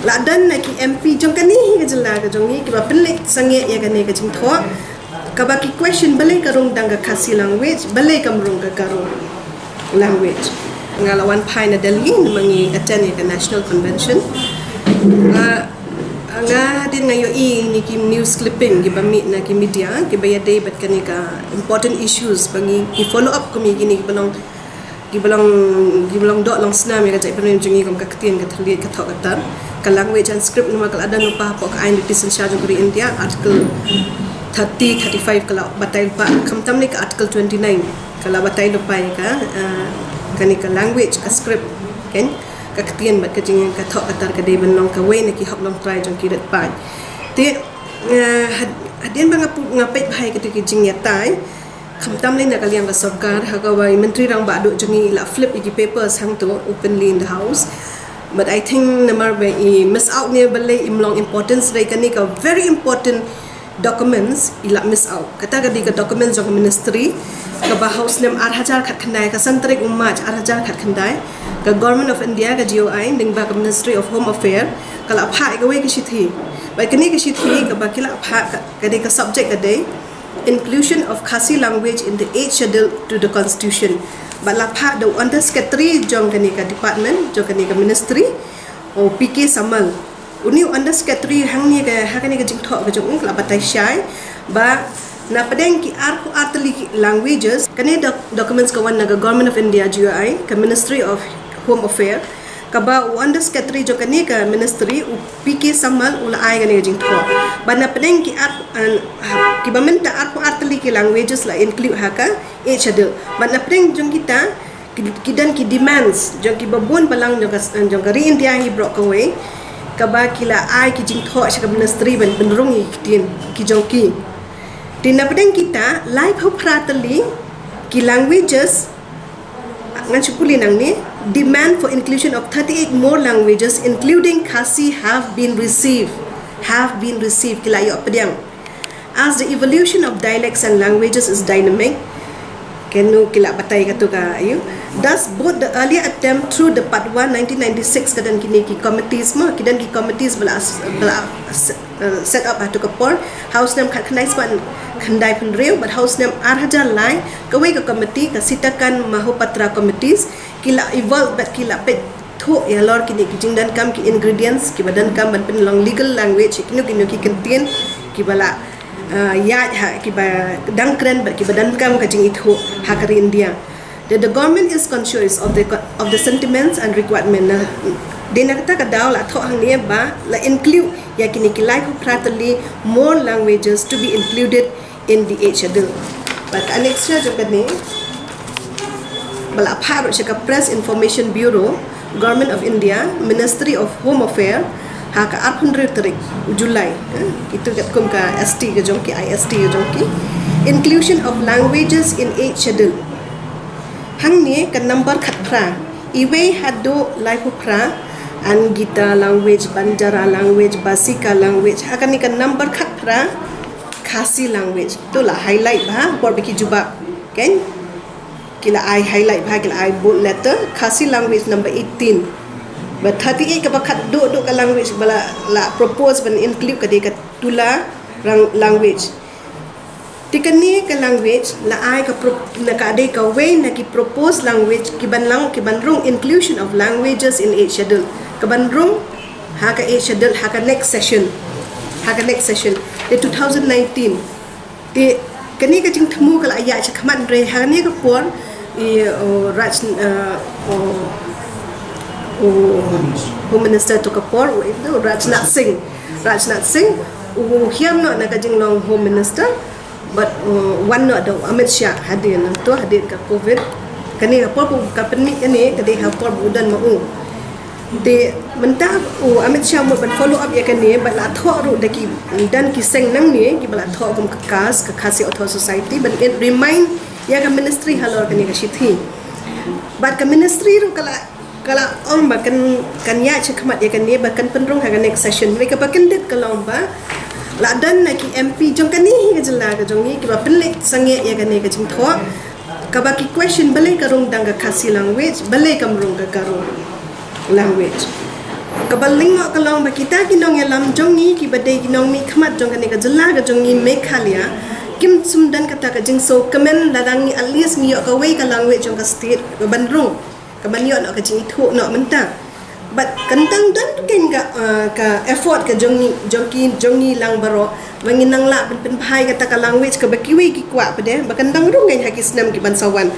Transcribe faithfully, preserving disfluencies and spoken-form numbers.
La don na ki M P jong kane hi ka jylla ka jong ngi kiba pynleit sangeh ïa kane ka jingthoh. Kaba ki question balei ka rung dang ka Khasi language, balei kam rung ka Garo language. Nga la wan phai na Delhi namar ngi attend ïa ka National Convention. Ah, nga hadien nga ïohi ïa kine ki news clipping kiba mih na ki media kiba ïadei bad kane ka important issues ba ngi ki follow up kum ïa kine kiba long kiba long kiba long doh long snam ïa ka jaitbynriew jong ngi kum ka ktien ka thylliej ka thoh ka tar. Ka language and script namar ka la don lypa hapoh ka aiñ riti synshar jong ka ri India, article thirty, thirty-five ka la batai lypa, khamtam lei ka article twenty-nine ka la batai lypa ïa ka, ah, kane ka language, ka script, kan, ka ktien bad ka jing ka thoh ka tar ka dei ban long kawei na ki hok longtrai jong ki rit paid. Te, ah, had-, hadien ba nga pu-, nga peit bha ïa kito ki jingïatai, khamtam lei na ka liang ka sorkar, ha kaba i Myntri Rangbah Duh jong ngi i la flip ïa ki papers hangto openly in the house. But I think namar ba i miss out ne balei, im long importance, dei kane ka very important documents i la miss out. Kata ka dei ka documents jong ka ministry kaba ha u snem ar hajar khatkhyndai, ka san tarik u March ar hajar khatkhyndai, ka Government of India, ka G O I, lyngba ka Ministry of Home Affairs, ka la phah ïa kawei ka shithi. Bad kane ka shithi kaba ki la phah ka, ka dei ka subject ka dei Inclusion of Khasi language in the eighth schedule to the constitution. Bad la phah da u Under Secretary jong kane ka department, jong kane ka ministry, u P K Samal. Une u Under Secretary hangne ka, ha kane ka jingthoh ka jong u ka la batai shai ba na pdeng ki arphew ar tylli ki languages, kane doc-, documents ka wan na ka Government of India, G O I, ka Ministry of Home Affairs, kaba u Under Secretary jong kane ka ministry u P K Samal u la ai kane ka jingthoh. Bad na pdeng ki ar, an, ha, kiba mynta arphew ar tylli ki languages la include ha ka eighth schedule. Bad na pdeng jong kita ki, ki don ki demands jong kiba bun balang jong ka, jong ka ri India hi baroh kawei, kaba ki la ai ki jingthoh sha ka ministry ban pynrung ïa ki ktien ki jong ki. Te na pdeng kita laiphew phra tylli ki languages, ngan shu pule nangne, demand for inclusion of thirty-eight more languages including Khasi have been received. Have been received, ki la ïoh pdiang. As the evolution of dialects and languages is dynamic, kano ki la batai kato ka, ïa, thus both the earlier attempt through the Part one nineteen ninety-six, ka don kine ki committees mo, ki don ki committees ba la, ba la, uh, set up ha kato ka por, ha u snem khatkhyndai spah khyndai phew hynriew, bad ha u snem ar hajar lai, kawei ka committee, ka Sitakan Mohapatra Committees, ki la evolve bad ki la peit thuh ïa halor kine ki jingdonkam, ki ingredients kiba donkam ban pynlong legal language ïa kino kino ki kyntien kiba la, uh, ïaid ha, kiba dang kren bad kiba donkam ka jingithuh ha ka ri India. That the government is conscious of the co-, of the sentiments and requirement. Na, dei na kata ka daw la thoh hangne ba la include ïa kine ki laiphew phra tylli more languages to be included in the eighth schedule. Bad ka annexure jong kane ba la phah ruh sha ka Press Information Bureau, Government of India, Ministry of Home Affairs, ha ka arphew hynriew tarik u July, eh, kito katkum ka S T ka jong ki, I S T ka jong ki. Inclusion of languages in eighth schedule. Hangne ka number khatphra, iwei haduh laiphew phra, Angita language, Banjara language, Basika language, ha kane ka number khatphra, Khasi language. To la highlight bha por ba ki jubab, kan? Ki la ai highlight bha, ki la ai bold letter, Khasi language number eighteen. Ba thirty-eight kaba khatduh duh ka language ba la, la propose ban include ka dei ka Tula lang-, language. Te kane ka language la ai ka pro-, na ka dei kawei na ki proposed language kiban lang, kiban rung inclusion of languages in eighth schedule. Kaban rung ha ka eighth schedule ha ka next session. Ha ka next session. Te two thousand nineteen. Te kane ka jingthmu ka la ïaid shakhmat, hynrei ha kane ka por i, uh, Raj, uh, uh, uh, Home Minister to ka por, u, u Rajnath Singh. Rajnath Singh u hiam noh na ka jinglong Home Minister, bad, uh, wan noh da u Amit Shah hadien, nangta hadien ka covid. Kane ka por ba ka pynmih kane ka dei ha por ba u don ma u. Te mynta u Amit Shah mut ban follow up ïa kane, bad la thoh ruh da ki, don ki seng nangne kiba la thoh kum ka KAS, ka Khasi Authors' Society, ban remind ïa ka ministry halor kane ka shithi. Bad ka ministry ruh ka la, ka la ong ba kan, kan ïaid shakhmat ïa kane, ba kan pynrung ha ka next session. Hynrei kaba kyndit ka long ba la don na ki M P jong kane hi ka jylla ka jong ngi kiba pynleit sangeh ïa kane ka jingthoh. Kaba ki question, balei ka rung dang ka Khasi language, balei kam rung ka Garo language. Kaba lyngkot ka long ba kita ki nongïalam jong ngi kiba dei ki nongmihkhmat jong kane ka jylla ka jong ngi Meghalaya, kim sngewdon kata ka jingsngewkmen lada ngi at least ngi ïoh kawei ka language jong ka state kaban rung, kaban ïoh noh ka jingithuh noh mynta. Bad kan dang don tu kein ka, uh, ka effort ka jong ngi, jong ki, jong ngi lang baroh ba ngin nang lah ban pynbha ïa kata ka language kaba kiwei ki kwah pat de, ba kan dang rung kein ha ki snem kiban sa wan.